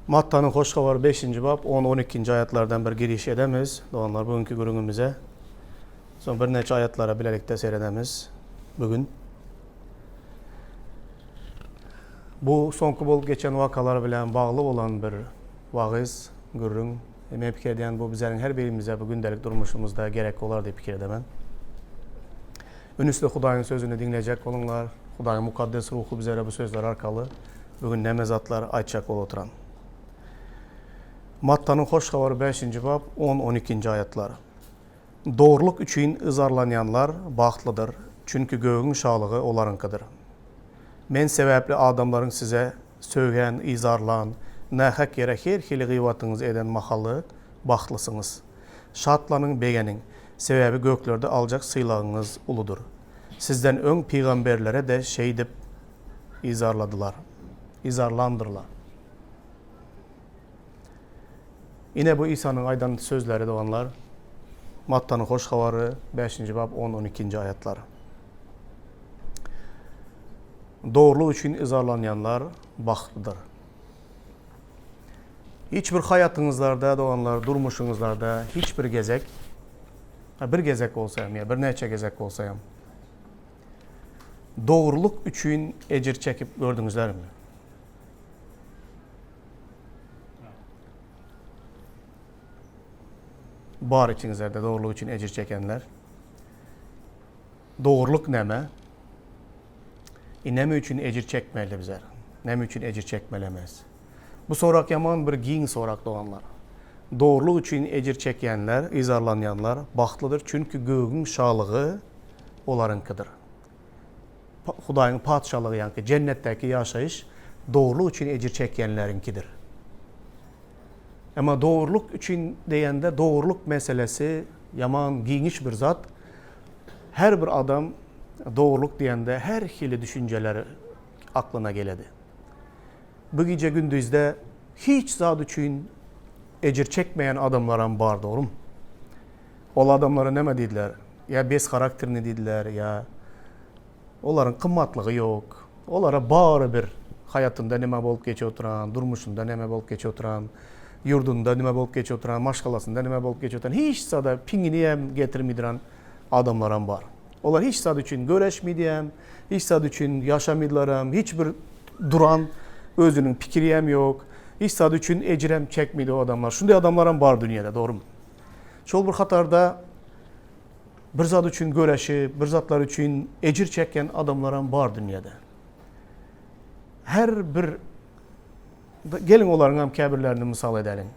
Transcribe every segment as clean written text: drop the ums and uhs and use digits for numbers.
Mattanyň Hoş Habary beşinji bap on, on ikinji aýatlardan bir giriş edemiz, doganlar, bu günki gürrüňimize. Soň birnäçe aýatlara bilelikde seredemiz bu gün. Bu soňky bolup geçen wakalar bilen bagly bolan bir wagyz, gürrüň. Men pikir edýän, bu bizleriň her birimize bu gündelik durmuşymyzda gerek bolar diýip pikir edemen. Ünüsli Hudaýyň sözüni diňlejek boluňlar. Hudaýyň Mukaddes Ruhy bizlere bu sözler arkaly bu gün näme zatlar aýtjak bolup oturan. Mattanyň Hoş Habary bäşinji bap on, on ikinji aýatlar. Dogrulyk üçin yzarlanýanlar bagtlydyr, çünki gögüň şalygy olaryňkydyr. Men sebäpli adamlaryň size sögen, yzarlan, nähak ýere her hili gybatyňyzy eden mahaly bagtlysyňyz. Şatlanyň, begeniň, sebäbi göklerde aljak sylagyňyz uludyr. Sizden öň pygamberlere-de şeýdip yzarladylar, yzarlandyrlar. Ine bu Isanyň aýdan sözleri doganlar. Mattanyň Hoş Habary, bäşinji bap, on, on ikinji aýatlar. Dogrulyk üçin yzarlanýanlar bagtlydyr. Hiç bir haýatyňyzlarda doganlar, durmuşyňyzlarda hiç bir gezek, bir gezek bolsa hem ýa birnäçe gezek bolsa hem dogrulyk üçin ejir çekip gördüňizlermi? Bar içiňizlerde dogrulyk üçin ejir çekenler. Dogrulyk näme? E näme üçin ejir çekmeli bizler? Näme üçin ejir çekmeli emes? Bu sorak ýaman bir giň sorak doganlar. Dogrulyk üçin ejir çekýänler, yzarlanýanlar bagtlydyr, çünki gögüň şalygy olaryňkydyr. Hudaýyň Patyşalygy ýaňky jennetdäki ýaşaýyş dogrulyk üçin ejir çekýänleriňkidir. Emma dogrulyk üçin diýende dogrulyk meselesi ýaman giňiş bir zat. Her bir adam dogrulyk diýende her hili düşünjeler aklyna geledi. Bu gije gündizde hiç zat üçin ejir çekmeýän adamlaram bar dogrumy? Ol adamlara näme diýdiler? Ýa bezharakterni diýdiler, ýa olaryň gymmatlygy ýok. Olara barybir haýatynda neme bolup geçip oturan, durmuşynda neme bolup geçip oturan, ýurdunda neme bolup geçip oturan, maşgalasynda neme bolup geçip oturan hiç zada piňini hem getirmeýdiran adamlaram bar. Olar hiç zat üçin göreşmeýdem, hiç zat üçin ýaşamaýdylaram, hiç bir duran özüniň pikiri hem ýok. Hiç zat üçin ejirem çekmeýdi o adamlar. Şunday adamlaram bar dünýede, dogrumy? Şol bir hatarda bir zat üçin göreşip, bir zatlar üçin ejir çekýän adamlaram bar dünýede. Her bir geliň olaryň hem käbirlerini mysal edeliň.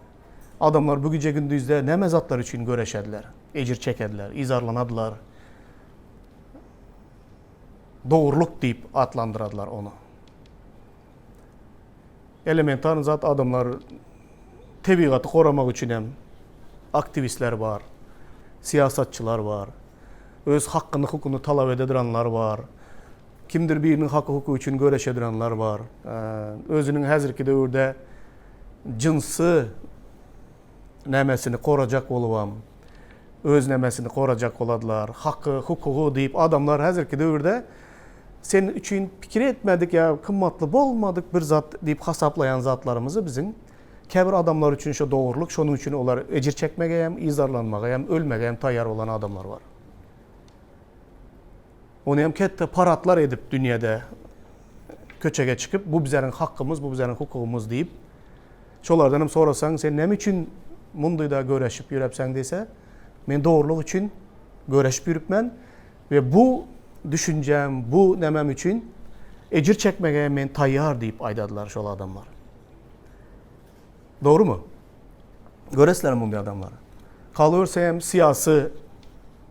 Adamlar bu gije gündizde näme zatlar üçin göreşediler, ejir çekediler, yzarlanadylar. Dogrulyk diýip atlandyradylar ony. Elementarny zat adamlar tebigaty goramak üçin hem aktiwistler bar, syýasatçylar bar, öz hakyny hukuny talap ededuranlar bar, kimdir biriniň haky hukugy üçin göreşeduranlar bar. Özüniň häzirki döwürde jynsy nämesini gorajak bolubam, öz nämesini gorajak boladylar. Haky, hukugy diýip adamlar häzirki döwürde sen üçin pikir etmedik ýa gymmatly bolmadyk bir zat diýip hasaplaýan zatlarymyzy biziň käbir adamlar üçin şo dogrulyk, şonuň üçin olar ejir çekmege hem, yzarlanmaga hem, ölmege hem taýýar bolan adamlar bar. Ony hem ketde paradlar edip dünýede köçege çykyp, bu bizleriň hakymyz, bu bizleriň hukugymyz diýip, şolardan hem sorasaň, sen näme üçin mundyda göreşip ýörepseň diýse, men dogrulyk üçin göreşip ýürüpmen we bu düşünjäm, bu nämem üçin ejir çekmege men taýýar diýip aýdadylar şol adamlar. Dogrumy? Göresizler munday adamlary. Galyberse hem syýasy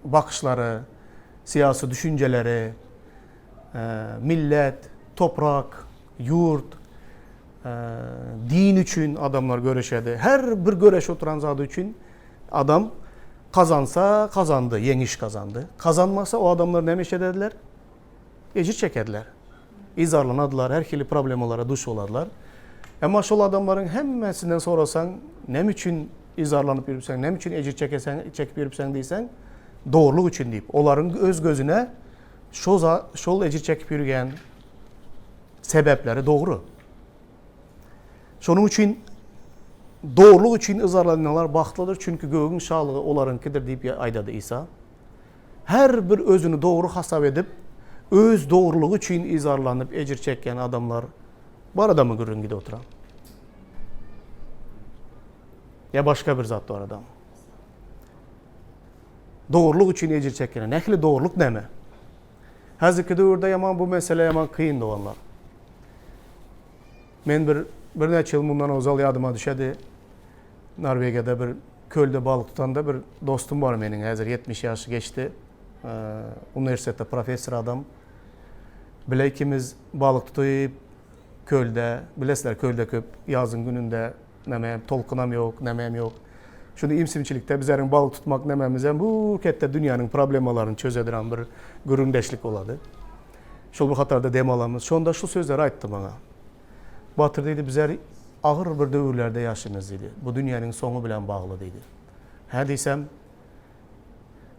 bakyşlary, syýasy düşünjeleri, millet, toprak, ýurt, din üçin adamlar göreşedi. Her bir göreşip oturan zady üçin adam kazansa kazandy, ýeňiş kazandy. Kazanmasa o adamlar näme iş ederdiler? Ejir çekerdiler. Yzarlanadylar, her hili problemalara duş bolarlar. Emma şol adamlaryň hemmesinden sorasaň, näme üçin yzarlanyp ýörüpseň, näme üçin ejir çekeseň, çekip ýörüpseň diýseň, dogrulyk üçin diýip, olaryň öz gözüne şo şol ejir çekip ýürgen sebäpleri dogry. Şonuň üçin. Dogrulyk üçin yzarlanýanlar bagtlydyr, çünki gögüň şalygy olaryňkydyr diýip aýdady Isa. Her bir özüni dogry hasap edip, öz dogrulygy üçin yzarlanyp ejir çekýän adamlar baradamy gürrüň gidip oturan? Ýa başga bir zat baradamy? Dogrulyk üçin ejir çekýän, nähili dogrulyk näme? Häzirki döwürde ýaman bu mesele ýaman kyn doganlar. Men bir birnäçe ýyl mundan ozal ýadyma düşedi. Norwegiýada bir kölde balyk tutanda bir dostum bar meniň, häzir 70 ýaşy geçdi. Uniwersitetde professor adam. Bile ikimiz balyk tutup kölde, bilesizler kölde köp ýazyň gününde näme tolkunam ýok, näme ýok. Şuny imsimçilikde bizleriň balyk tutmak nämemizem bu ketde dünýäniň problemalaryny çözediren bir gürrüňdeşlik bolady. Şol bir hatarda dem alamyz. Şonda şu sözleri aýtdy maňa. Batyr diýdi, bizler agyr bir döwürlerde ýaşaýmyz diýdi. Bu dünýäniň soňy bilen bagly diýdi. Hä diýsem,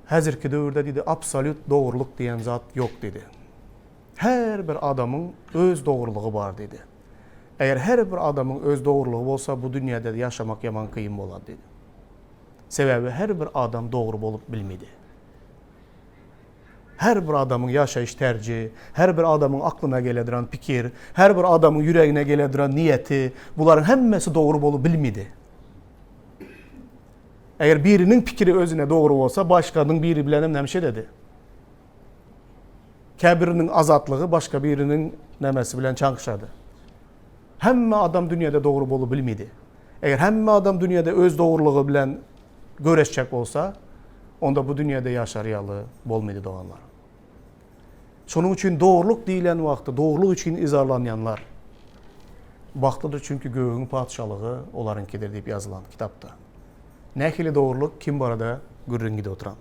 häzirki döwürde diýdi, absolýut dogrulyk diýen zat ýok diýdi. Her bir adamyň öz dogrulygy bar diýdi. Eger her bir adamyň öz dogrulygy bolsa, bu dünýäde ýaşamak ýaman kyn bolar diýdi. Sebäbi her bir adam dogry bolup bilmedi. Her bir adamyň ýaşaýyş terji, her bir adamyň aklyna geleduran pikir, her bir adamyň ýüregine geleduran niýeti, bularyň hemmesi dogry bolup bilmedi. Eger biriniň pikiri özüne dogry bolsa, başganyň biri bilen hem näme ededi? Käbiriniň azatlygy başga biriniň nämesi bilen çaňşady. Hemme adam dünýäde dogry bolup bilmedi. Eger hemme adam dünýäde öz dogrulygy bilen göreşjek bolsa, onda bu dünýäde ýaşar ýaly bolmady doganlar. Şonuň üçin dogrulyk diýlen wagty dogrulyk üçin yzarlanýanlar bagtlydyr, çünki gögüň patyşalygy olaryňkydyr diýip ýazylan kitapda. Nähili dogrulyk kim barada gürrüň gidip oturan?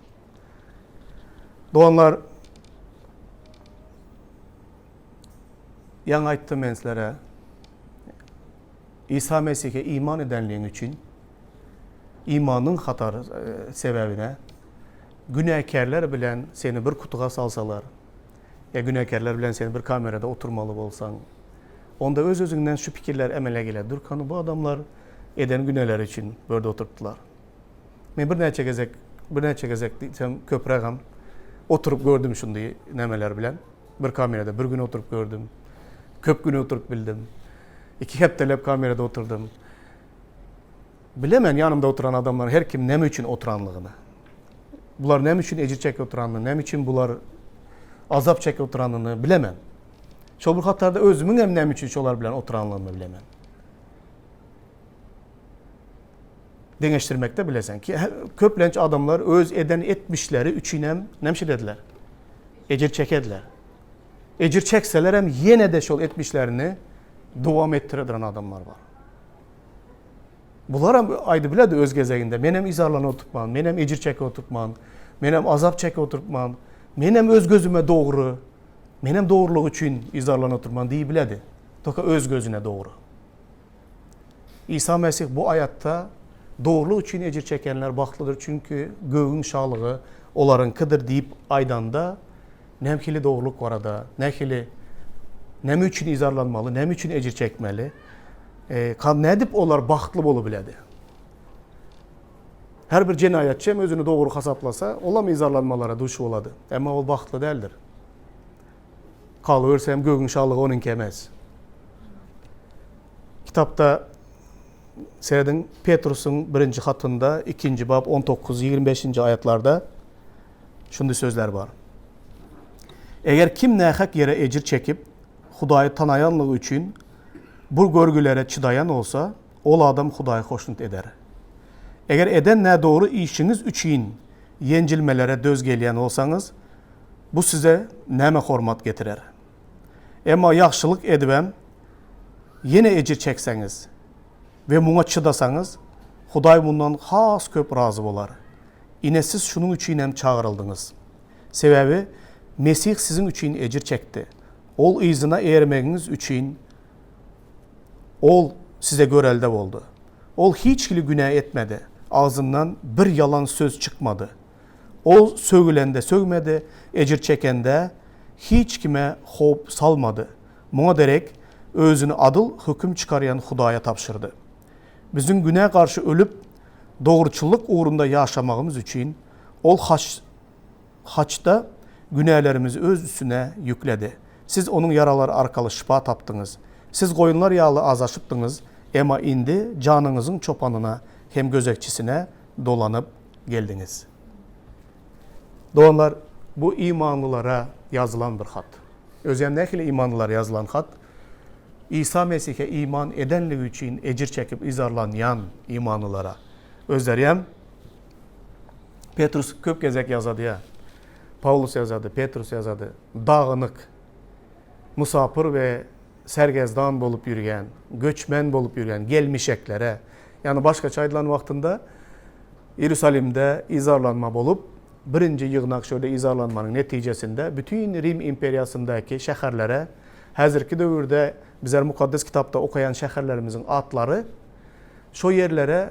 Doganlar, ýaňy aýtdym men sizlere, Isa Mesihe iman edenligiň üçin, imanyň hatar sebäbine günäkärler bilen seni bir kutuga salsalar, ýa günäkärler bilen sen bir kamerada oturmaly bolsaň, onda öz-özüňden şu pikirler emele geler, Dur, hany bu adamlar eden günäleri üçin bu ýerde oturypdylar. Men birnäçe gezek, birnäçe gezek diýsem köprägem oturyp gördüm şundy nämeler bilen. Bir kamerada bir gün oturyp gördüm. Köp gün oturyp bildim. Iki hepdeläp kamerada oturdym. Bilemen ýanymda oturan adamlar her kim näme üçin oturanlygyny. Bular näme üçin ejir çekip oturanyny, näme üçin bular azap çekip oturanyny bilemen. Şol bir hatarda özümiň hem näme üçin şolar bilen oturanlygymy bilemen. Deňeşdirmekde bilesen ki, köplenç adamlar öz eden etmişleri üçin hem näme ediler? Ejir çekediler. Ejir çekseler hem ýene-de şol etmişlerini dowam etdirediren adamlar bar. Bular hem aýdyp biledi öz gezeginde, men hem yzarlanyp oturtman, men hem ejir çekip oturtman, men hem azap çekip oturtman, men hem öz gözüme dogry, men hem dogrulyk üçin yzarlanyp oturman diýip biledi. Toka öz gözüne dogry. Isa Mesih bu aýatda dogrulyk üçin ejir çekenler bagtlydyr, çünki gögüň şalygy olaryňkydyr diýip aýdanda, nähili dogrulyk barada, nähili, näme üçin yzarlanmaly, näme üçin ejir çekmeli, e, nädip olar bagtly bolup biledi? Her bir jenaýatçy hem özüni dogry hasaplasa, olam yzarlanmalara duş bolady. Emma ol bagtly däldir. Galyberse hem gögüň şalygy onuňky emes. Kitapda serediň Petrusyň birinji hatynda ikinji bap 19 25-nji aýatlarda şundy sözler bar. Eger kim nähak ýere ejir çekip, Hudaýy tanaýanlygy üçin bu görgülere çydaýan bolsa, ol adam Hudaýy hoşnut eder. Eger eden nädogry işiňiz üçin ýenjilmelere döz gelýän bolsaňyz, bu size näme hormat getirer? Emma ýagşylyk edibem, ýene ejir çekseňiz we muňa çydasaňyz, Hudaý mundan has köp razy bolar. Ine, siz şunuň üçin hem çagyryldyňyz. Sebäbi Mesih siziň üçin ejir çekdi. Ol yzyna ermegiňiz üçin Ol size görelde boldy. Ol hiç hili günä etmedi, agzyndan bir ýalan söz çykmady. Ol sögülende sögmedi, ejir çekende hiç kime howp salmady. Muňa derek, özüni adyl höküm çykarýan Hudaýa tabşyrdy. Biziň günä garşy ölüp, dogruçyllyk ugrunda ýaşamagymyz üçin, Ol haç, haçda günälerimizi Öz üstüne ýükledi. Siz Onuň ýaralary arkaly şypa tapdyňyz. Siz goýunlar ýaly azaşypdyňyz, emma indi janyňyzyň çopanyna hem gözegçisine dolanyp geldiňiz. Doganlar, bu imanlylara ýazylan bir hat. Özem nähili imanlylara ýazylan hat? Isa Mesihe iman edenligi üçin ejir çekip yzarlanýan imanlylara. Özlerem Petrus köp gezek ýazady ýa. Pawlus ýazady, Petrus ýazady. Dagynyk, musapyr we sergezdan bolup ýürýän, göçmen bolup ýürýän gelmişeklere, ýagny başgaça aýdylan wagtynda Iýerusalimde yzarlanma bolup, birinji ýygnak şöyle yzarlanmanyň netijesinde bütin Rim imperiýasyndaky şäherlere, häzirki döwürde bizler Mukaddes Kitapda okaýan şäherlerimiziň atlary, şo ýerlere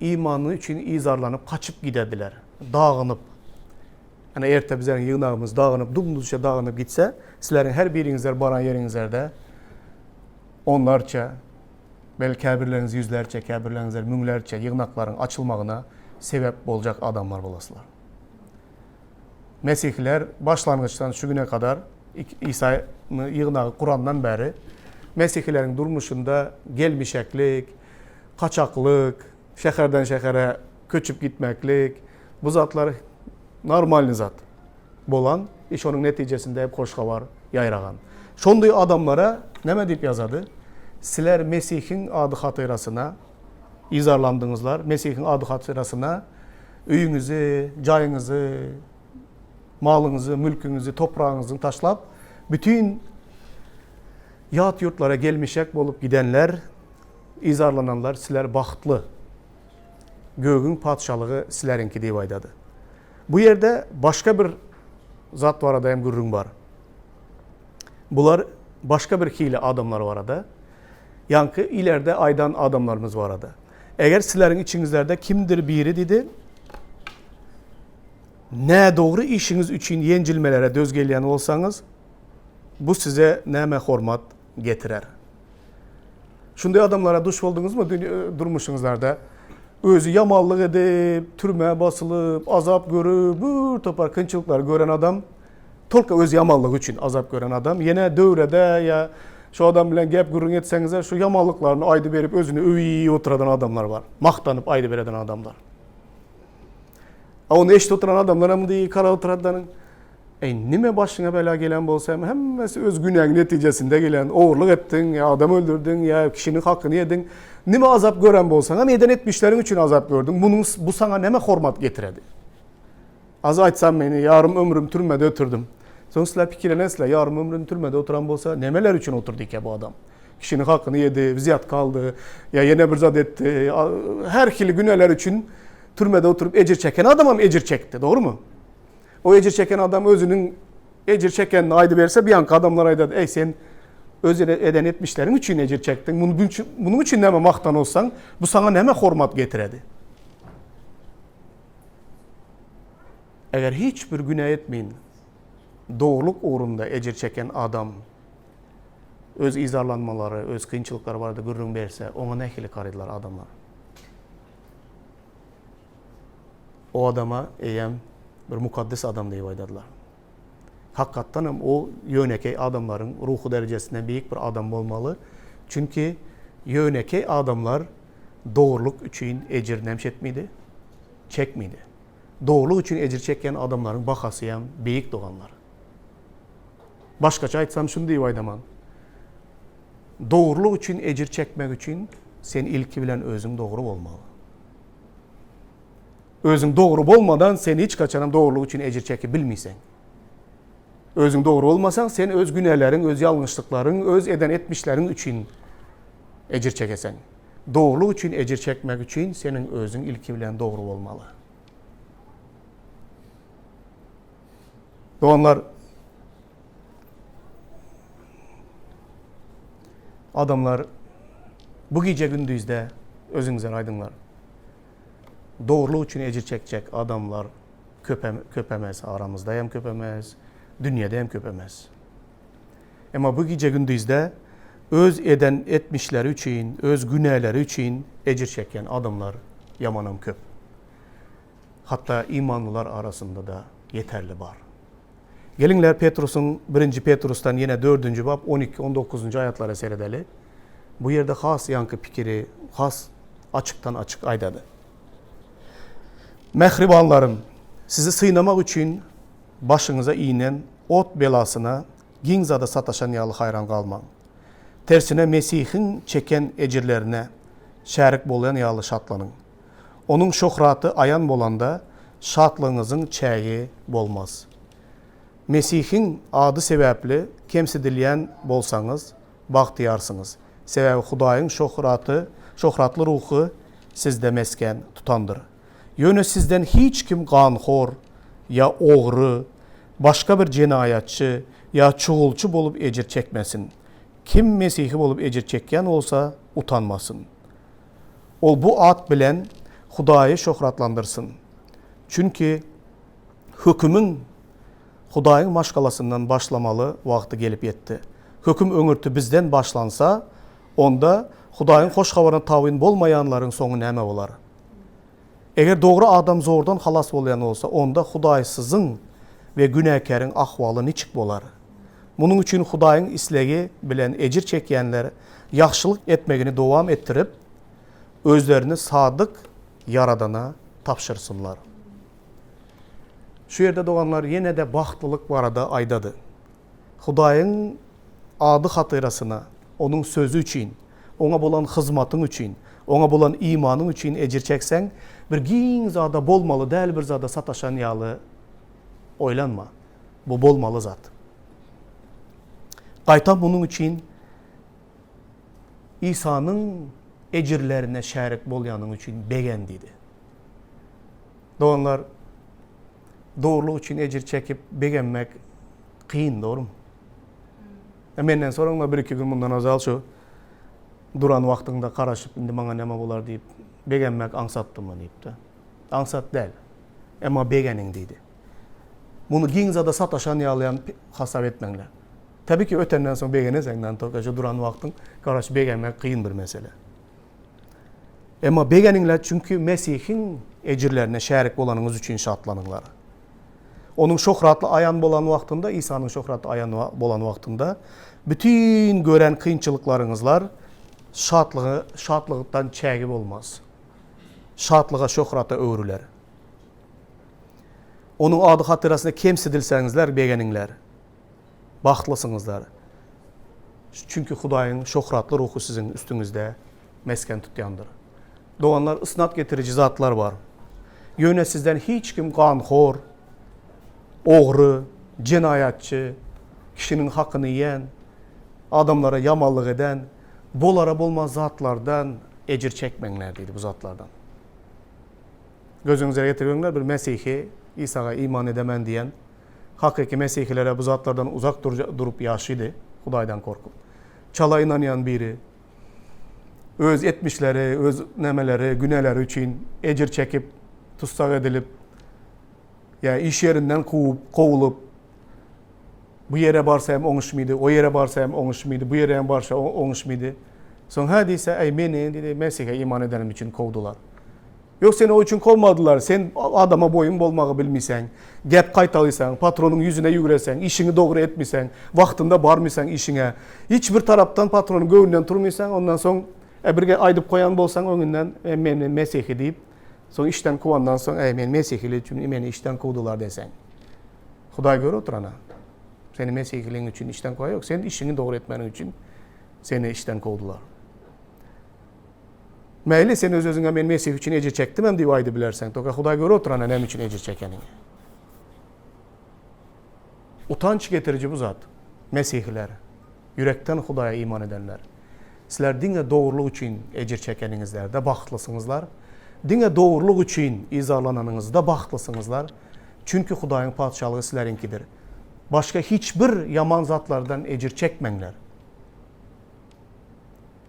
imany üçin yzarlanyp gaçyp gidediler, dagynyp. Ene erte bizleriň ýygnagymyz dagynyp, dum-duzça dagynyp gitse, sizleriň her biriňizler baran ýeriňizlerde onlarça, belki käbirleriňiz ýüzlerçe, käbirleriňizler müňlerçe ýygnaklaryň açylmagyna sebäp boljak adamlar bolaslar. Mesihiler başlangyçdan şu güne kadar Isany ýygnagy kurandan bäri mesihileriň durmuşynda gelmişeklik, kaçaklyk, şäherden şähere köçüp gitmeklik, bu zatlar normalny zat bolan i şonuň netijesinde hep hoş habar ýaýragan. Şonday adamlara näme diýip ýazady? Sizler Mesihiň ady hatyrasyna yzarlandyňyzlar, Mesihiň ady hatyrasyna öýüňizi, jaýyňyzy, malyňyzy, mülküňizi, topragyňyzy taşlap, bütin ýat ýurtlara gelmişek bolup gidenler, yzarlananlar sizler bagtly. Gögüň patyşalygy sizleriňki diýip aýdady. Bu ýerde başga bir zat barada hem gürrüň bar. Bular başga bir hili adamlar barada. Ýaňky ilerde aýdan adamlarymyz barada. Eger sizleriň içiňizlerde kimdir biri diýdi, nädogry işiňiz üçin ýenjilmelere döz gelýän bolsaňyz, bu size näme hormat getirer? Şunday adamlara duş bolduňyzmy durmuşyňyzlarda? Özi ýamanlyk edip, türmä basylyp, azap görüp, bir topar kynçylyklary gören adam, tolka öz ýamanlygy üçin azap gören adam, ýene döwrede ýa şu adam bilen gep gürrüň etseňizler, şu ýamanlyklaryny aýdyp berip özüni öwüp oturadan adamlar bar. Magtanyp aýdyp bereden adamlar. A ony eşidip oturan adamlar hem diýip garap oturadlaryň. Eý, nime başyňa bela gelen bolsa hem hemmesi öz günäň netijesinde gelen. Ogurlyk etdiň, ýa adam öldürdiň, ýa kişiniň hakyny ýediň. Nime azap gören bolsaň hem eden etmişleriň üçin azap gördüň. Munuň bu saňa näme hormat getiredi? Az aýtsam meni ýarym ömrüm türmede ötürdim. Soň sizler pikirlenesizler, ýarym ömrüni türmede oturan bolsa nemeler üçin oturdy eke bu adam? Kişiniň hakyny ýedi, wzýatka aldy, ýa ýene bir zat etdi. Her hili günäler üçin türmede oturyp ejir çeken adamam ejir çekdi, dogrumy? O ejir çeken adam özüniň ejir çekenini aýdyberse, bir ýanky adamlar aýdar, eý sen öz eden etmişleriň üçin ejir çekdiň, munuň üçin näme magtan olsaň, bu saňa näme hormat getiredi? Eger hiç bir günä etmeýin, dogrulyk ugrunda ejir çeken adam öz yzarlanmalary, öz kynçylyklary barada gürrüň berse, oňa nähili garaýdylar adamlar? O adama eýýäm bir mukaddes adam diýip aýdarlar. Hakykatdan hem o ýönekeý adamlaryň ruhy derejesinden beýik bir adam bolmaly. Çünki ýönekeý adamlar dogrulyk üçin ejir näme etmedi? Çekmedi. Dogrulyk üçin ejir çekýän adamlaryň bahasy hem beýik doganlar. Başgaça aýtsam şuny diýip aýdaman. Dogrulyk üçin ejir çekmek üçin sen ilki bilen özüň dogry bolmaly. Özüň dogry bolmadan sen hiç haçanam dogrulyk üçin ejir çekip bilmeýseň. Özüň dogry bolmasaň sen öz günäleriň, öz ýalňyşlyklaryň, öz eden etmişleriň üçin ejir çekeseň. Dogrulyk üçin ejir çekmek üçin seniň özüň ilki bilen dogry bolmaly. Doganlar, adamlar bu gije gündizde özüňizler aýdyňlar. Dogrulyk üçin ejir çekjek adamlar köp emes, aramyzda hem köp emes, dünýede hem köp emes. Emma bu gije gündizde Öz eden etmişleri üçin, öz günäleri üçin ejir çekýän adamlar ýamanam köp. Hatda imanlylar arasynda-da ýeterli bar. Geliňler Petrusyň birinji Petrusdan ýene dördünji bap on iki, on dokuzynjy aýatlara seredeli. Bu ýerde has ýaňky pikiri has açykdan açyk aýdady. Mähribanlarym, sizi synamak üçin başyňyza inen ot belasyna giň zada sataşan ýaly haýran galmaň. Tersine Mesihiň çeken ejirlerine şärik bolýan ýaly şatlanyň. Onuň şöhraty aýan bolanda, şatlygyňyzyň çägi bolmaz. Mesihiň ady sebäpli kemsidilýän bolsaňyz, bagtyýarsyňyz. Sebäbi Hudaýyň şöhraty, şöhratly Ruhy sizde mesgen tutandyr. Ýöne sizden hiç kim ganhor, ýa ogry, başga bir jenaýatçy, ýa çugulçy bolup ejir çekmesin. Kim mesihi bolup ejir çekýän bolsa, utanmasyn. Ol bu at bilen Hudaýy şöhratlandyrsyn. Çünki hökümiň Hudaýyň maşgalasyndan başlamaly wagty gelip ýetdi. Höküm öňürti bizden başlansa, onda Hudaýyň hoş habaryna tabyn bolmaýanlaryň soňy näme bolar? Eger dogry adam zordan halas bolýan bolsa, onda hudaýsyzyň we günäkäriň ahwaly niçik bolar? Munuň üçin Hudaýyň islegi bilen ejir çekýänler ýagşylyk etmegini dowam etdirip, özlerini sadyk Ýaradana tabşyrsynlar. Şu ýerde doganlar ýene-de bagtlylyk barada aýdady. Hudaýyň ady hatyrasyna, Onuň sözi üçin, Oňa bolan hyzmatyň üçin, Oňa bolan imanyň üçin ejir çekseň, bir giň zada bolmaly däl bir zada sataşan ýaly oýlanma. Bu bolmaly zat. Gaýtam munuň üçin Isanyň ejirlerine şärik bolýanyň üçin begen diýdi. Doganlar, dogrulyk üçin ejir çekip begenmek kyn, dogrumy? E menden soraňlar bir-iki gün mundan ozal şu duran wagtyňda garaşyp indi maňa näme bolar diýip begenmek aňsatdymy diýip-de. Aňsat däl. Emma begeniň diýdi. Muny giň zada sataşan ýalyam hasap etmäňler. Tabii ki ötenden soň begeneseň nantoka şu duran wagtyň garaşyp begenmek kyn bir mesele. Emma begeniňler çünki Mesihiň ejirlerine şärik bolanyňyz üçin şatlanyňlar. Onuň şöhratly aýan bolan wagtynda, Isanyň şöhratly aýan bolan wagtynda bütin gören kynçylyklaryňyzlar şatlygy, şatlykdan çägi bolmaz. Şatlyga, şöhrata öwrüler. Onuň ady hatyrasyna kemsidilseňizler begeniňler. Bagtlysyňyzlar. Çünki Hudaýyň şöhratly ruhy siziň üstüňizde mesgen tutýandyr. Doganlar, ysnat getiriji zatlar bar. Ýöne sizden hiç kim ganhor, ogry, jenaýatçy, kişiniň hakyny iýen, adamlara ýamanlyk eden, bolara bolmaz zatlardan ejir çekmeňler diýdi bu zatlardan. Gözüňize getirgöňler bir mesihi Isaga iman edemen diýen hakyky mesihilere bu zatlardan uzak durup ýaşydy Hudaýdan korkup. Çala ynanýan biri öz etmişleri, öz nämeleri, günäleri üçin ejir çekip, tussag edilip, ýa iş ýerinden kowup, kowulyp, bu ýere barsa hem oňuşmydy, o ýere barsa hem oňuşmydy, bu ýere hem barsa oňuşmydy. Soň hä diýse, äý meni diýdi, Mesihe iman edenim üçin kowdular. Ýok, seni o üçin kowmadylar. Sen adama boýun bolmagy bilmiseň, gep gaýtalysaň, patronyň ýüzüne ýügreseň, işiňi dogry etmiseň, wagtynda barmysaň işiňe, hiç bir tarapdan patronyň göwnünden turmysaň, ondan soň e, bir aýdyp goýan bolsaň öňünden, e, men mesihi diýip, soň işden kowandan soň, e, men mesihili üçin meni işden kowdular deseň. Hudaý görüp oturan a. Seni mesihiligiň üçin işden kowa ýok, sen işiňi dogry etmäniň üçin seni işden kowdular. Mäli, sen öz-özüňe men Mesih üçin ejir çekdimem diýip aýdyp bilersiň. Toka Hudaý görüp oturana näme üçin ejir çekeniňi. Utanç getiriji bu zat. Mesihiler, ýürekden Hudaýa iman edenler. Sizler diňe dogrulyk üçin ejir çekeniňizlerde bagtlysyňyzlar. Diňe dogrulyk üçin yzarlananyňyzda bagtlysyňyzlar. Çünki Hudaýyň Patyşalygy sizleriňkidir. Başga hiç bir ýaman zatlardan ejir çekmeňler.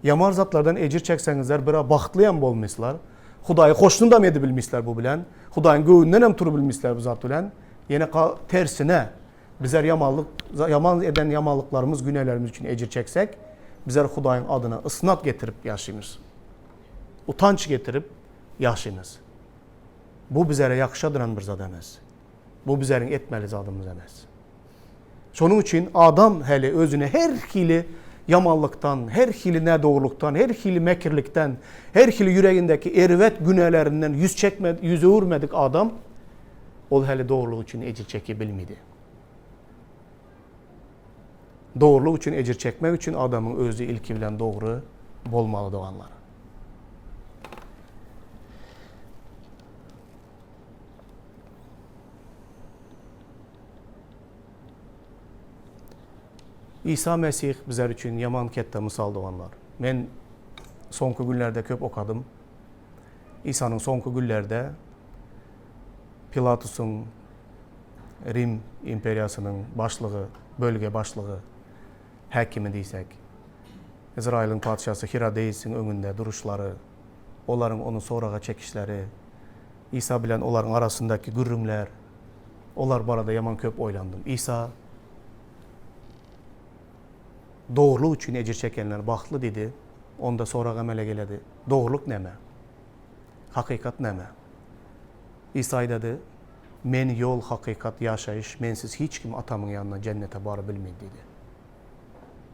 Ýaman zatlardan ejir çekseňizler bir-ä bagtlyam bolmyslar. Hudaýy hoşnudam edibilmisler bu bilen. Hudaýyň göwnündenem turubilmisler bu zat bilen. Ýene tersine, bizler ýamanlyk, ýaman eden ýamanlyklarymyz, günälerimiz üçin ejir çeksek, Bizler Hudaýyň adyna ysnat getirip ýaşymyz. Utanç getirip ýaşymyz. Bu bizlere ýakşadyran bir zat emes. Bu bizleriň etmeli zadymyz emes. Şonuň üçin adam häli özüni her hili ýamanlykdan, her hili nädogrulykdan, her hili mekirlikden, her hili ýüregindäki erbet günälerinden ýüz çekme, ýüz öwürmedik adam ol häli dogrulyk üçin ejir çeke bilmedi. Dogrulyk üçin ejir çekmek üçin adamyň özi ilki bilen dogry bolmaly doganlar. Isa Mesih bizler üçin ýaman ketde mysal doganlar. Men soňky günlerde köp okadym. Isanyň soňky günlerde Pilatusyň Rim imperiýasynyň başlygy, bölge başlygy, häkimi diýsek, Izraýylyň patyşasy Hirodeýsiň öňünde duruşlary, olaryň ony soraga çekişleri, Isa bilen olaryň arasyndaky gürrüňler, olar barada ýaman köp oýlandym. Isa Dogrulyk üçin ejir çekenler bagtly diýdi. Onda sorag emele geledi, Dogrulyk näme? Hakykat näme? Isa aýdady, Men ýol, hakykat, ýaşaýyş, Mensiz hiç kim Atamyň ýanyna, jennete baryp bilmedi diýdi.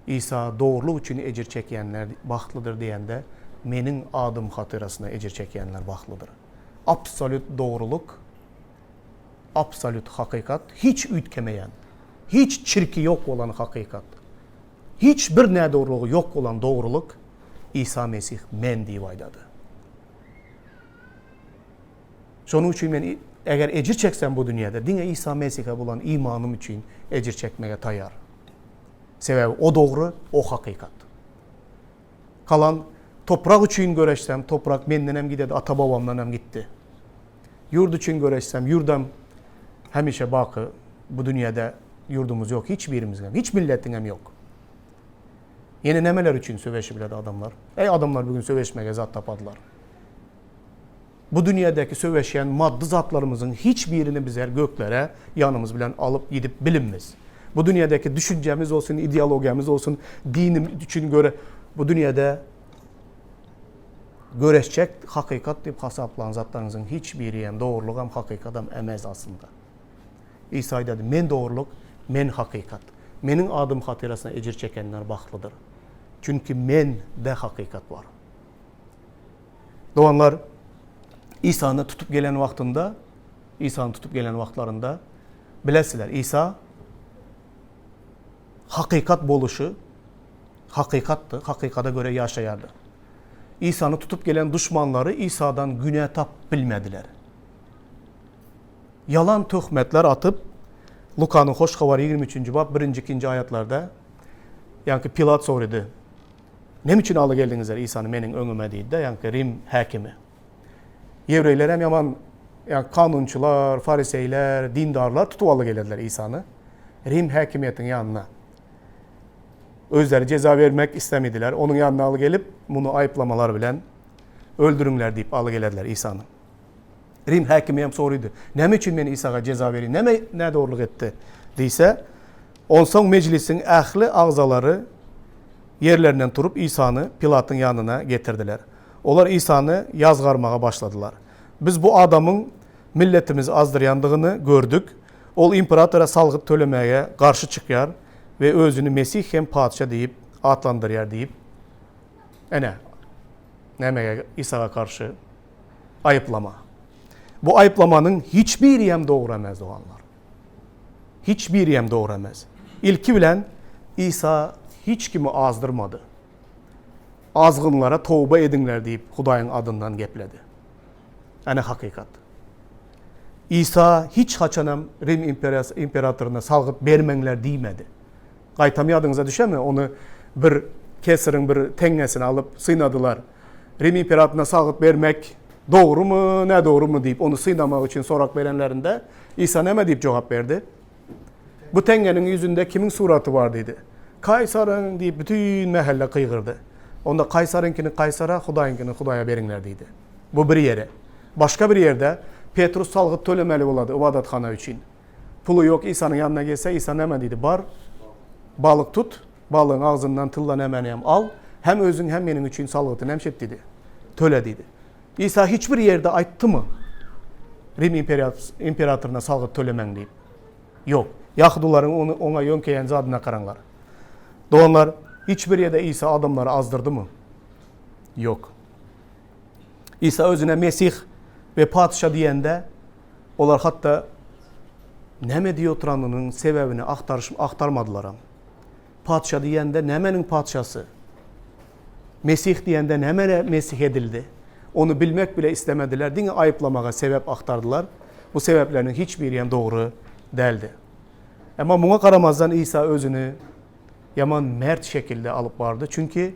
Isa dogrulyk üçin ejir çekýänler bagtlydyr diýende, Meniň adym hatyrasyna ejir çekýänler bagtlydyr. Absolýut dogrulyk, absolýut hakykat, hiç üýtgemeýän, hiç çirki ýok bolan hakykat, hiç bir nädogrulygy ýok bolan dogrulyk Isa Mesih Men diýip aýdady. Şonuň üçin men eger ejir çeksem bu dünýäde, diňe Isa Mesihe bolan imanym üçin ejir çekmege taýýar. Sebäbi O dogry, O hakykat. Kalan toprak üçin göreşsem, toprak menden hem gidedi, ata-babamdan hem gitdi. Ýurt üçin göreşsem, ýurdam hemişe baky bu dünýäde ýurdumyz ýok hiç birimiziň hem, hiç milletiň hem ýok. Ýene nämeler üçin söweşibiledi adamlar? Eý adamlar bu gün söweşmege zat tapadylar. Bu dünýädäki söweşýän maddy zatlarymyzyň hiç birini bizler göklere ýanymyz bilen alyp gidip bilinmiz. Bu dünýädäki düşünjämiz bolsun, ideologiýamyz bolsun, dinim üçin göre bu dünýäde göreşjek hakykat diýip hasaplan zatlaryňyzyň hiç biri hem dogrulygam, hakykadam emez aslynda. Isa aýdady, Men dogrulyk, men hakykat. Meniň adym hatyrasyna ejir çekenler bagtlydyr. Çünki mende hakykat bar. Doganlar, Isany tutup gelen wagtynda, Isany tutup gelen wagtlarynda bilesiler, Isa hakykat boluşy hakykatdy, hakykada göre ýaşaýardy. Isany tutup gelen duşmanlary Isadan günä tapyp bilmediler. Ýalan töhmetler atyp, Lukanyň Hoş Habary 23-nji bap 1-nji 2-nji aýatlarda, ýaňky Pilat sorady. Näme üçin aly geldiňizler Isany meniň öňüme diýdi-de, ýaňky Rim häkimi. Ýewreýler hem ýaman, ýaňky kanunçylar, fariseýler, dindarlar tutup aly gelediler Isany Rim häkimiýetiň ýanyna. Özleri jeza bermek islemediler. Onuň ýanyna aly gelip, muny aýyplamalar bilen öldüriňler diýip aly gelediler Isany. Rim häkimi hem sorydy, Näme üçin men Isaga jeza berýin? Näme nädogrulyk etdi? diýse, onsoň mejlisiň ähli agzalary ýerlerinden turup Isany Pilatyň ýanyna getirdiler. Olar Isany ýazgarmaga başladylar. Biz bu adamyň milletimizi azdyrýandygyny gördük. Ol imperatora salgyt tölemäge garşy çykýar we özüni Mesih hem patyşa diýip atlandyrýar diýip, ene, nämege Isaga garşy aýyplama. Bu aýyplamanyň hiç biri hem dogry emez doganlar. Hiç biri hem dogry emez. Ilki bilen Isa hiç kimi azdyrmady. Azgynlara toba ediňler diýip Hudaýyň adyndan gepledi. Ene hakykat. Isa hiç haçanam Rim imperatoryna salgyt bermeňler diýmedi. Gaýtam ýadyňyza düşemi, ony bir kesiriň bir teňňesini alyp synadylar. Rim imperatoryna salgyt bermek dogrumy, nädogrumy diýip, ony synamak üçin sorag berenlerinde, Isa näme diýip jogap berdi? Bu teňňeniň ýüzünde kimiň suraty bar diýdi. Kaýsaryň diýip bütin mähelle gygyrdy. Onda Kaýsaryňkyny Kaýsara, Hudaýyňkyny Hudaýa beriňler diýdi. Bu bir ýeri. Başga bir ýerde Petrus salgyt tölemeli bolady ybadathana üçin. Puly ýok Isanyň ýanyna gelse, Isa näme diýdi? Bar, balyk tut. Balygyň agzyndan tylla nämäni hem al, hem özüň, hem meniň üçin salgytyny hem şet diýdi. Töle diýdi. Isa hiç bir ýerde aýtdymy, Rim imperatoryna salgyt tölemäň diýip? Ýok. Ýahudylaryň ony oňa ýöňkeýän zadyna garaňlar. Doganlar, hiç bir ýerde Isa adamlary azdyrdymy? Ýok. Isa özüne Mesih we Patyşa diýende, olar hatda näme diýip oturanynyň sebäbini agtarmadylaram. Patyşa diýende nämeniň patyşasy? Mesih diýende nämene Mesih edildi? Ony bilmek bile islemediler, diňe aýyplamaga sebäp agtardylar. Bu sebäpleriniň hiç biri hem dogry däldi. Emma muňa garamazdan Isa özüni ýaman mert şekilde alyp bardy, çünki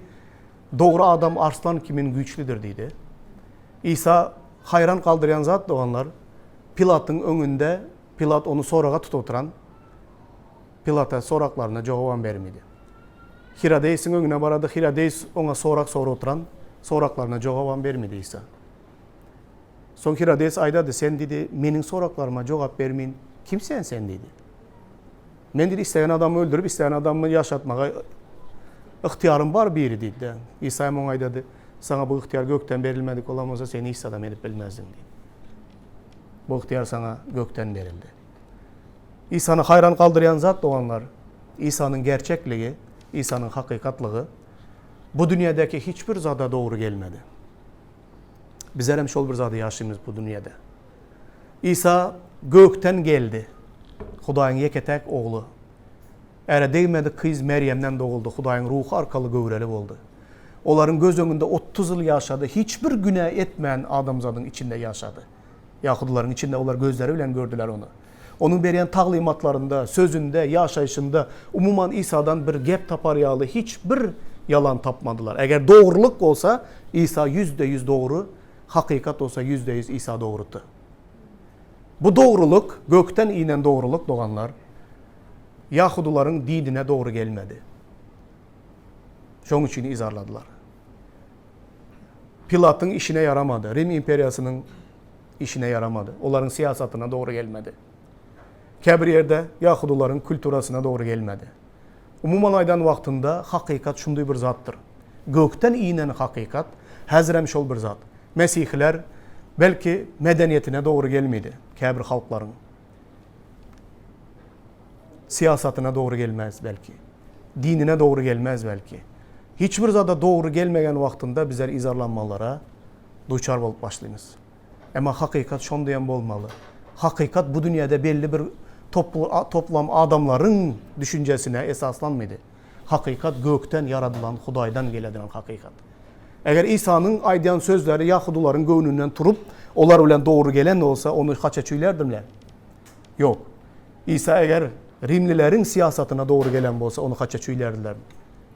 dogry adam arslan kimin güýçlüdir diýdi. Isa haýran galdyrýan zat doganlar, Pilatyň öňünde Pilat ony soraga tutup oturan, Pilata soraklaryna jogabam bermedi. Hirodeýsiň öňüne barady, Hirodeýs oňa sorag sorup oturan, soraklaryna jogabam bermedi Isa. Soň Hirodeýs aýdady, sen diýdi, meniň soraklaryma jogap bermin, kim sen sen diýdi. Men diýdi, isleýän adamymy öldürip, isleýän adamymy ýaşatmaga ygtyýarym bar biri diýdi. Isa hem oňa aýdady, saňa bu ygtyýar gökden berilmedik bolan bolsa, sen hiç zadam edip bilmezdiň diýdi. Bu ygtyýar saňa gökden berildi. Isany haýran galdyrýan zat doganlar, Isanyň gerçekligi, Isanyň hakykatlygy bu dünýädäki hiç bir zada dogry gelmedi. Bizlerem şol bir zady ýaşaýmyz bu dünýäde. Isa gökden geldi. Hudaýyň ýeke-täk ogly. Äre degmedik gyz Merýemden doguldy, Hudaýyň ruhy arkaly göwreli boldy. Olaryň göz öňünde 30 ýyl ýaşady, hiç bir günä etmän adamzadyň içinde ýaşady. Ýahudylaryň içinde olar gözleri bilen gördüler ony. Onuň berýän taglymatlarynda, sözünde, ýaşaýşynda, umuman Isadan bir gep tapar ýaly hiç bir ýalan tapmadylar. Eger dogrulyk bolsa, Isa 100% dogry, hakykat bolsa 100% Isa dogrudy. Bu dogrulyk, gökden inen dogrulyk doganlar, ýahudylaryň dinine dogry gelmedi. Şonuň üçin yzarladylar. Pilatyň işine ýaramady, Rim imperiýasynyň işine ýaramady. Olaryň syýasatyna dogry gelmedi. Käbir ýerde ýahudylaryň kulturasyna dogry gelmedi. Umuman aýdan wagtynda hakykat şunday bir zatdyr. Gökden inen hakykat häzirem şol bir zat. Mesihiler belki medeniýetine dogry gelmedi käbir halklaryň. Syýasatyna dogry gelmez belki. Dinine dogry gelmez belki. Hiç bir zada dogry gelmegen wagtynda bizler yzarlanmalara duçar bolup başlymyz. Emma hakykat şondaýam bolmaly. Hakykat bu dünýäde belli bir toplam adamlaryň düşünjesine esaslanmady. Hakykat gökden ýaradylan Hudaýdan geledilen hakykat. Eger Isanyň aýdýan sözleri ýahudylaryň göwnünden turup, olar bilen dogry gelen bolsa, ony haça çüýlerdimler? Ýok. Isa eger rimlileriň syýasatyna dogry gelen bolsa, ony haça çüýlärdilermi?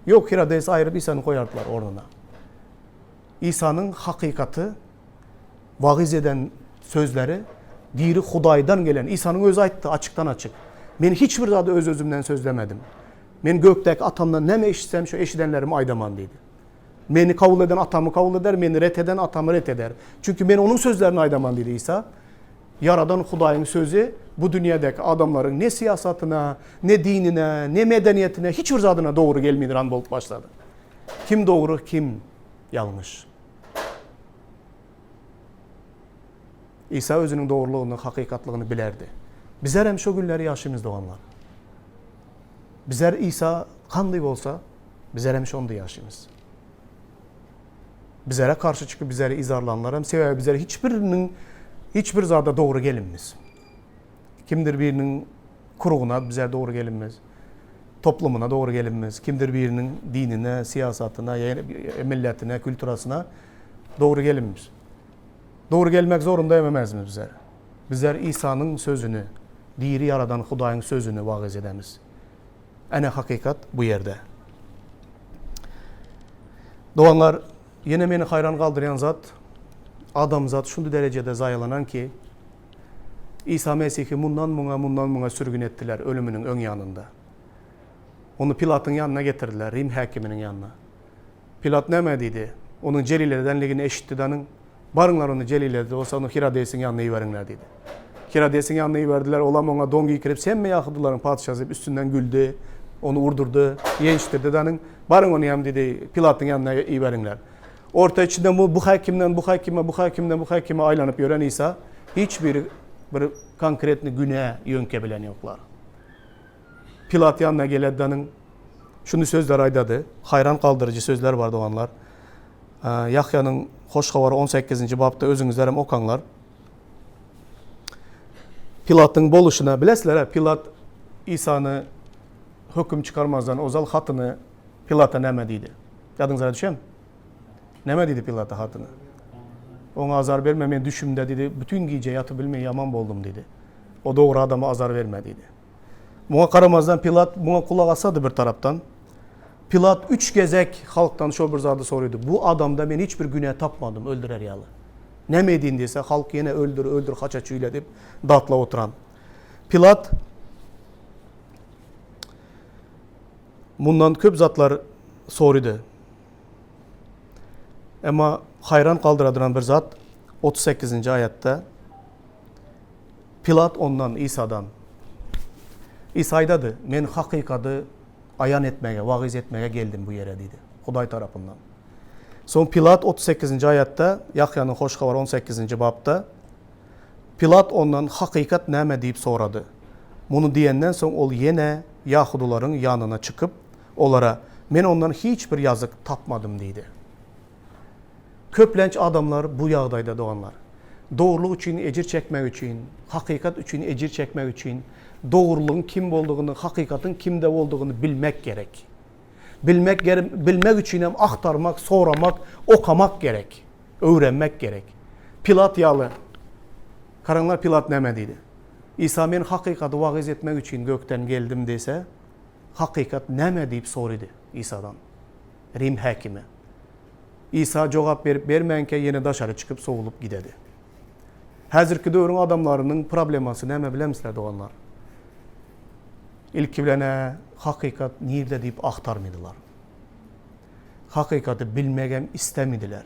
Ýok, Hirodesi aýryp Isany goýardylar ornuna. Isanyň hakykaty wagyz eden sözleri diri Hudaýdan gelen. Isanyň özi aýtdy açykdan-açyk. Men hiç bir zady öz-özümden sözlemedim. Men gökdäki Atamdan näme eşitsem, şo eşidenlerimi aýdaman diýdi. Meni kabul eden Atamy kabul eder, meni ret eden Atamy ret eder. Çünki men Onuň sözlerini aýdaman diýdi Isa. Ýaradan Hudaýyň sözi bu dünýädäki adamlaryň ne syýasatyna, ne dinine, ne medeniýetine, hiç bir zadyna dogry gelmeýän bolup başlady. Kim dogry, kim ýalňyş? Isa özüniň dogrulygyny, hakykatlygyny bilerdi. Bizler hem şo günleri ýaşaýmyz doganlar. Bizler Isa kandy bolsa, bizler hem şonda ýaşaýmyz. Bizlere karşy çykyp bizleri yzarlanlar hem sebäbi bizler hiç biriniň hiç bir zada dogry gelinmiz. Kimdir biriniň kuruguna bizler dogry gelinmiz. Toplumyna dogry gelinmiz. Kimdir biriniň dinine, syýasatyna, milletine, kulturasyna dogry gelinmiz. Dogry gelmek zorunda hem emezmiz bizler. Bizler Isanyň sözüni, diri ýaradan Hudaýyň sözüni wagyz edemiz. Ene hakykat bu ýerde. Doganlar, ýene meni haýran galdyrýan zat, adamzat şundy derejede zaýalanan ki, Isa Mesihi mundan muňa, mundan muňa sürgün etdiler ölüminiň öň ýanynda. Ony Pilatyň ýanyna getirdiler, Rim häkiminiň ýanyna. Pilat näme diýdi? Onuň Jeliledenligini eşitdi danyň, Baryňlar ony Jelilede bolsa ony Hirodesiň ýanyna iberiňler diýdi. Hirodesiň ýanyna iberdiler, olam oňa don giýkirip, Senmi ýahudylaryň patyşasy diýip üstünden güldi. Ony urdurdy, ýençdirdi danyň. Baryň ony hem diýdi, Pilatyň ýanyna iberiňler. Orta içinde bu, bu häkimden bu häkime, bu häkimden bu häkime aýlanyp ýören Isa hiç biri bir konkretny günä ýöňke bilen ýoklar. Pilat ýanyna geledi danyň. Şuny sözler aýdady. Haýran galdyryjy sözler bar doganlar. Ýahýanyň Hoş Habary on sekizinji bapda özüňizlerem okaňlar. Pilatyň boluşyna bilesizler-ä, Pilat Isany höküm çykarmazdan ozal hatyny Pilata näme diýdi? Ýadyňyzara düşemi? Näme diýdi Pilata hatyny? Oňa azar berme, men düşümde diýdi, bütin gije ýatyp bilmeý ýaman boldum diýdi. O dogry adama azar berme diýdi. Muňa garamazdan Pilat muňa gulak asady bir tarapdan. Pilat üç gezek halkdan şol bir zady soraýdy. Bu adamda men hiç bir günä tapmadym öldürer ýaly. Näme edýin diýse, halk ýene öldür, öldür, haça çüýle diýip datlap oturan. Pilat mundan köp zatlar sorydy. Emma haýran galdyradyran bir zat 38-nji aýatda Pilat ondan, Isadan, Isa aýdady, Men hakykady aýan etmäge, wagyz etmäge geldim bu ýere diýdi, Hudaý tarapyndan. Soň Pilat 38-nji aýatda, Ýahýanyň Hoş Habary 18-nji bapda, Pilat ondan, Hakykat näme diýip sorady. Muny diýenden soň ol ýene ýahudylaryň ýanyna çykyp, olara, Men ondan hiç bir ýazyk tapmadym diýdi. Köplenç adamlar bu ýagdaýda doganlar. Dogrulyk üçin ejir çekmek üçin, hakykat üçin ejir çekmek üçin dogrulygyň kim boldugyny, hakykatyň kimde boldugyny bilmek gerek. Bilmek bilmek üçin hem agtarmak, soramak, okamak gerek. Öwrenmek gerek. Pilat ýaly. Garaňlar Pilat näme diýdi? Isa men hakykaty wagyz etmek üçin gökden geldim diýse, hakykat näme diýip sorydy Isadan. Rim häkimi. Isa jogap berip bermänkä ýene daşary çykyp sowulyp gidedi. Häzirki döwrüň adamlarynyň problemasy näme bilemsizler doganlar? Ilki bilen-ä hakykat nirde diýip agtarmydylar. Hakykaty bilmegem istemediler.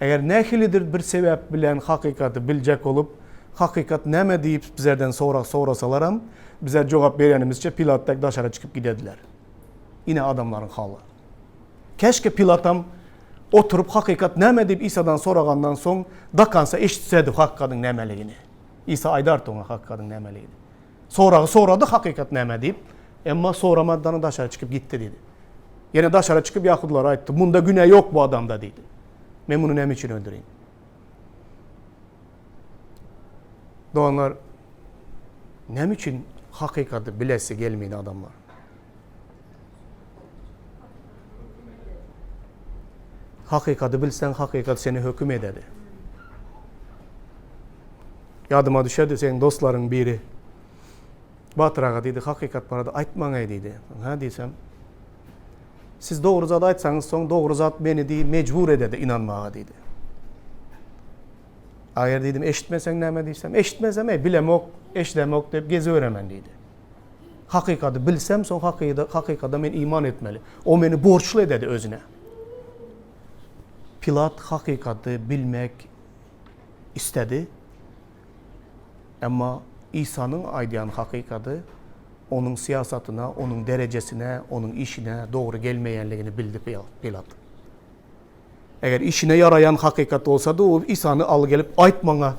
Eger nähilidir bir sebäp bilen hakykaty biljek bolup, hakykat näme diýip bizlerden sorag sorasalaram, bizler jogap berýänimizçe Pilat dek daşara çykyp gidediler. Ine adamlaryň haly. Käşke Pilatam oturyp hakykat näme diýip Isadan soragandan soň dakansa eşitsedi hakykadyň nämeligini. Isa aýdardy oňa hakykadyň nämeligini. Soragy sorady hakykat näme diýip, emma soramadan daşary çykyp gitdi diýdi. Ýene daşara çykyp ýahudylara aýtdy, munda günä ýok bu adamda diýdi. Men muny näme üçin öldüreýin? Doganlar, näme üçin hakykaty bilesi gelmeýän adamlar? Hakykaty bilseň, hakykat seni höküm ededi. Ýadyma düşedi, seň dostlaryň biri. Batyr aga diýdi, hakykat barada aýtmaň-eý diýdi. Hä diýsem, siz dogry zat aýtsaňyz, soň dogry zat meni diý mejbur ededi ynanmaga diýdi. Ager diýdim, eşitmeseň näme diýsem, eşitmesem, eý, bilemok, eşidemok diýip geziberemen diýdi. Hakykaty bilsem, soň hakykada men iman etmeli. O meni borçly ededi özüne. Pilat hakykaty bilmek istedi. Emma Isanyň aýdýan hakykaty onuň syýasatyna, onuň derejesine, onuň işine dogry gelmeýänligini bildi Pilat. Eger işine ýaraýan hakykat bolsady, ol Isany al gelip aýt maňa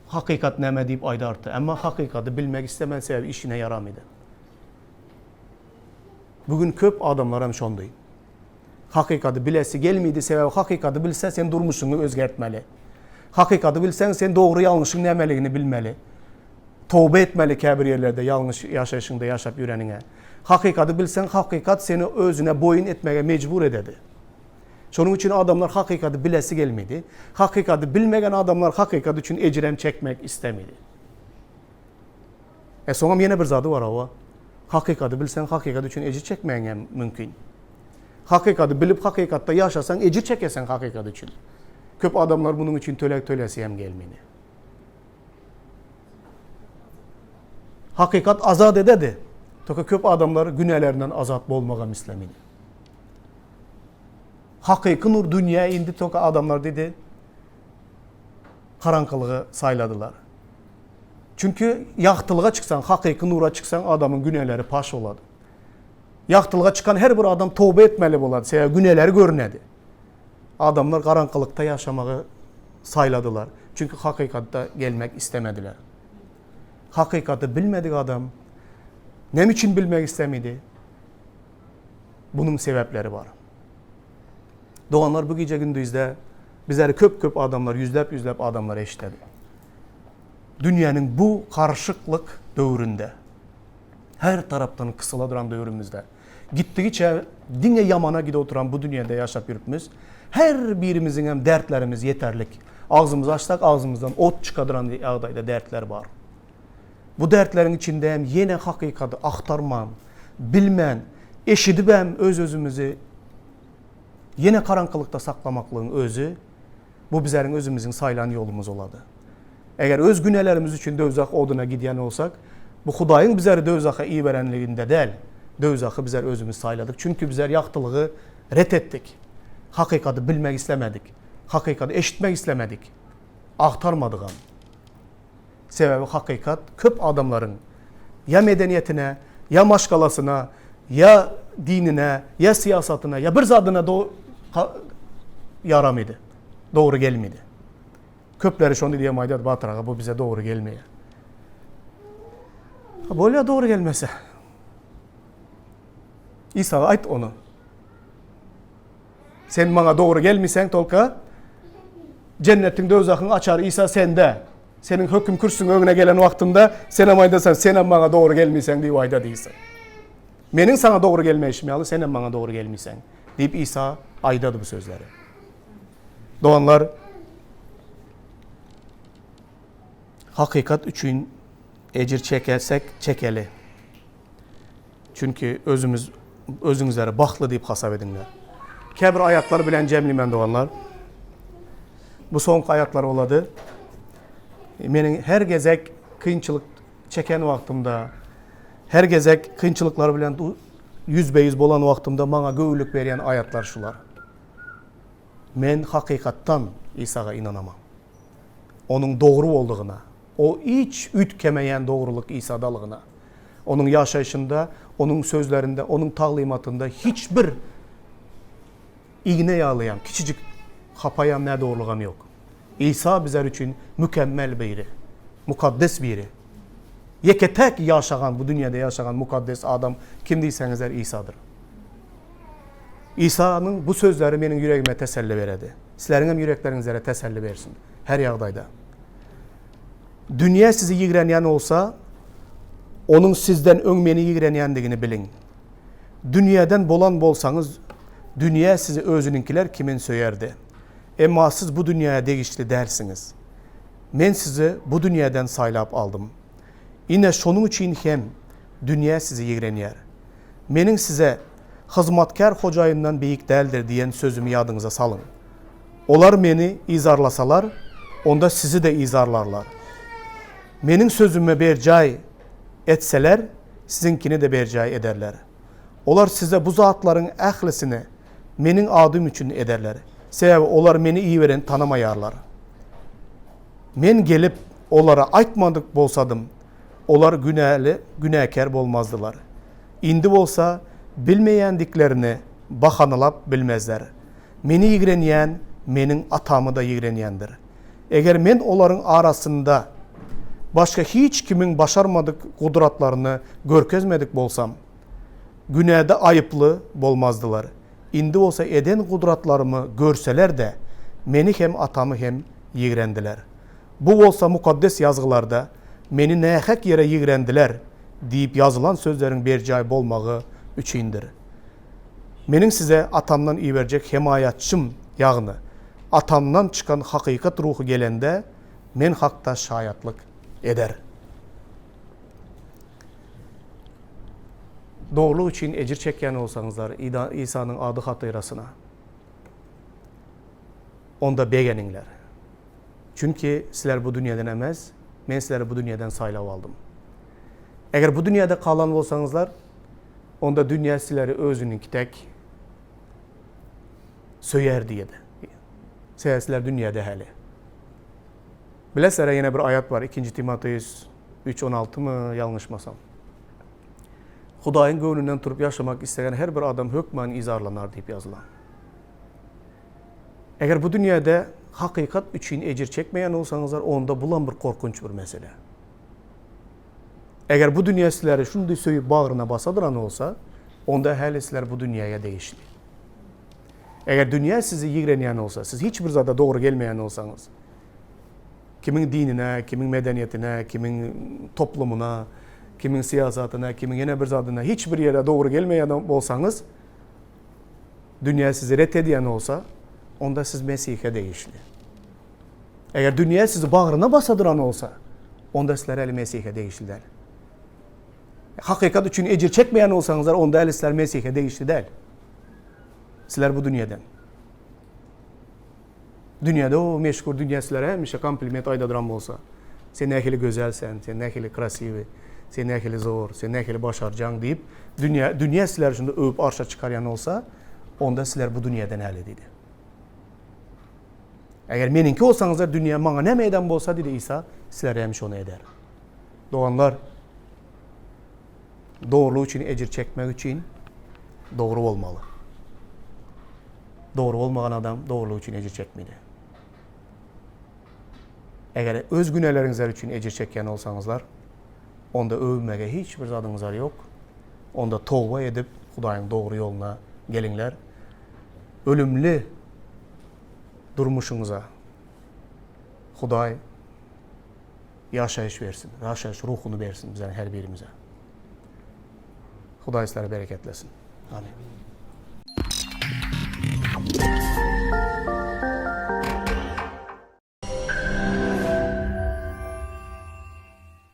hakykat näme diýip aýdardy. Emma hakykaty bilmek islemedi, sebäbi işine ýaramydy. Bu gün köp adamlar hem şondy. Hakykaty bilesi gelmedi, sebäbi hakykaty bilse sen durmuşyňy özgertmeli. Hakykaty bilseň sen dogry ýalňyşyň nämeligini bilmeli. Toba etmeli käbir ýerlerde ýalňyş ýaşaýşyňda ýaşap ýöreniňe. Hakykaty bilseň hakykat seni özüne boýun etmege mejbur ededi. Şonuň üçin adamlar hakykaty bilesi gelmedi. Hakykaty bilmegen adamlar hakykat üçin ejirem çekmek istemedi. E soňam ýene bir zady bar hawa. Hakykaty bilseň hakykat üçin ejir çekmegiň hem mümkin. Hakykaty bilip hakykatda ýaşasaň ejir çekeseň hakykat üçin. Köp adamlar munuň üçin töleg tölesi hem gelmedi. Hakykat azat ededi. Toka köp adamlar günälerinden azat bolmagam islemedi. Hakyky nur dünýä indi toka adamlar dedi. Garaňkylygy saýladylar. Çünki ýagtylyga çyksaň, hakyky nura çyksaň, adamyň günäleri paş bolady. Ýagtylyga çykan her bir adam toba etmeli bolady, sebäbi günäleri görünedi. Adamlar garaňkylykda ýaşamagy saýladylar, çünki hakykatda gelmek istemediler. Hakykaty bilmedik adam näme üçin bilmek istemedi? Bunuň sebäpleri bar. Doganlar bu gije gündizde bizleri köp-köp adamlar, ýüzläp-ýüzläp adamlar eşidedi. Dünýäniň bu garyşyklyk döwründe, her tarapdan kysyla duran döwrümizde, gitdigiçe diňe ýamana gidip oturan bu dünýäde ýaşap ýörüpmiz, her birimiziň hem dertlerimiz ýeterlik. Agzymyzy açsak, agzymyzdan ot çyka duran ýagdaýda dertler bar. Bu dertleriň içinde hem ýene hakykaty agtarman, bilmän, eşidibem öz-özümizi ýene garaňkylykda saklamaklygyň özi bu bizleriň özümiziň saýlan ýolumyz bolady. Eger öz günälerimiz üçin döwzah oduna gidýän bolsak, bu Hudaýyň bizleri döwzaha iberenliginde däl, döwzahy bizler özümiz saýladyk. Çünki bizler ýagtylygy ret etdik. Hakykaty bilmek islemedik. Hakykaty eşitmek islemedik. Agtarmadygam. Sebäbi hakykat köp adamlaryň ýa medeniýetine, ýa maşgalasyna, ýa dinine, ýa syýasatyna, ýa bir zadyna ýaramydy, dogry gelmedi. Köpleri şony diýem aýdýar, Batyr aga bu bize dogry gelmeýär. Bolýar dogry gelmese. Isaga aýt ony. Sen maňa dogry gelmiseň tolka jennetiň dowzahyň açary Isa sende. Seniň höküm kürsüň öňüne gelen wagtynda senem aýdasan senem maňa dogry gelmiseň diýip aýda diýse. Meniň saňa dogry gelmeýşim ýaly senem maňa dogry gelmiseň diýip Isa aýdady bu sözleri. Doganlar hakykat üçin ejir çekesek çekeli. Çünki özümiz özüňizleri bagtly diýip hasap ediňler. Käbir aýatlar bilen jemlimen doganlar. Bu soňky aýatlar bolady. Meniň her gezek kynçylyk çeken wagtymda, her gezek kynçylyklar bilen ýüzbe-ýüz bolan wagtymda maňa göwünlik berýän aýatlar şular. Men hakykatdan Isaga ynanaman. Onuň dogry boldugyna, O hiç üýtgemeýän dogrulyk Isadalygyna. Onuň ýaşaýşynda, Onuň sözlerinde, Onuň taglymatynda hiç bir igne ýalyam, kiçijik hapaýam, nädogrulygam ýok. Isa bizler üçin mükemmel biri, mukaddes biri. Ýeke-täk ýaşagan, bu dünýäde ýaşagan mukaddes adam kim diýseňizler Isadyr. Isanyň bu sözleri meniň ýüregime teselli beredi. Sizleriňem ýürekleriňizlere teselli bersin. Her ýagdaýda. Dünýä sizi ýigrenýän bolsa, onuň sizden öň meni ýigrenýändigini biliň. Dünýäden bolan bolsaňyz, dünýä sizi özüniňkiler kimin söýerdi. Emma siz bu dünýäye degişli dälsiňiz. Men sizi bu dünýäden saýlap aldym. Ine, şonuň üçin hem dünýä sizi ýigrenýär. Meniň size, Hyzmatkär hojaýyndan beýik däldir diýen sözümi ýadyňyza salyň. Olar meni yzarlasalar, onda sizi-de yzarlarlar. Meniň sözümi berjaý etseler, siziňkini-de berjaý ederler. Olar size bu zatlaryň ählisini Meniň adym üçin ederler. Sebäbi olar Meni Ibereni tanamaýarlar. Men gelip, olara aýtmadyk bolsadym, olar günäli, günäkär bolmazdylar. Indi bolsa bilmeýändiklerini bahanalap bilmezler. Meni ýigrenýän Meniň Atamy-da ýigrenýändir. Eger Men olaryň arasynda başga hiç kimiň başarmadyk gudratlaryny görkezmedik bolsam, günäde aýyply bolmazdylar. Indi bolsa eden gudratlarymy görseler-de, Meni hem, Atamy hem ýigrendiler. Bu bolsa Mukaddes Ýazgylarda, Meni nähak ýere ýigrendiler diýip ýazylan sözleriň berjaý bolmagy üçindir. Meniň size Atamdan iberjek Hemaýatçym, ýagny Atamdan çykan hakykat Ruhy gelende, Men hakda şaýatlyk eder. Dogrulyk üçin ejir çekýän bolsaňyzlar, Isanyň ady hatyrasyna, onda begeniňler. Çünki sizler bu dünýeden emes, Men sizleri bu dünýeden saýlap aldym. Eger bu dünýede galan bolsaňyzlar, onda dünýä sizleri özüniňki dek söýer diýedi. Sebäbi sizler dünýede häli. Bilesizler, ýene bir aýat bar, ikinji Timoteus. Üç on altymy, ýalňyşmasam. Hudaýyň göwnünden turup ýaşamak isleýän her bir adam hökman yzarlanar diýip ýazylan. Eger bu dünýäde hakykat üçin ejir çekmeýän bolsaňyzlar, onda bulam bir gorkunç bir mesele. Eger bu dünýä sizleri şundy söýüp bagryna basadyran bolsa, onda häli sizler bu dünýäge degişli. Eger dünýä sizi ýigrenýän bolsa, siz hiç bir zada dogry gelmeýän bolsaňyz, kimiň dinine, kimiň medeniýetine, kimiň toplumyna, kimiň syýasatyna, kimiň ýene bir zadyna hiç bir ýere dogry gelmeýän bolsaňyz, dünýä sizi ret edýän bolsa, onda siz Mesihe degişli. Eger dünýä sizi bagryna basa duran bolsa, onda sizler häli Mesihe degişli däl. Hakykat üçin ejir çekmeýän bolsaňyzlar, onda häli sizler Mesihe degişli däl. Sizler bu dünýeden. Dünýäde o meşhur dünýä sizlere hemişe kompliment aýda duran bolsa, sen nähili gözel sen, sen nähili krasiwy, sen nähili zor, sen nähili başarjaň diýip, dünýä dünýä sizleri şunda öwüp arşa çykarýan bolsa, onda sizler bu dünýeden häli diýdi. Eger meniňki bolsaňyzlar, dünýä maňa näme eden bolsa, diýdi Isa, sizlere hem şony eder. Doganlar, dogrulyk üçin ejir çekmek üçin dogry bolmaly. Dogry bolmagan adam dogrulyk üçin ejir çekmeli. Eger öz günäleriňizler üçin ejir çekýän bolsaňyzlar, onda öwünmege hiç bir zadyňyzlar ýok. Onda toba edip, Hudaýyň dogry ýoluna geliňler. Ölümli durmuşyňyza Hudaý ýaşaýyş bersin, ýaşaýyş ruhuny bersin bizleriň her birimize. Hudaý sizleri bereketlesin. Amin.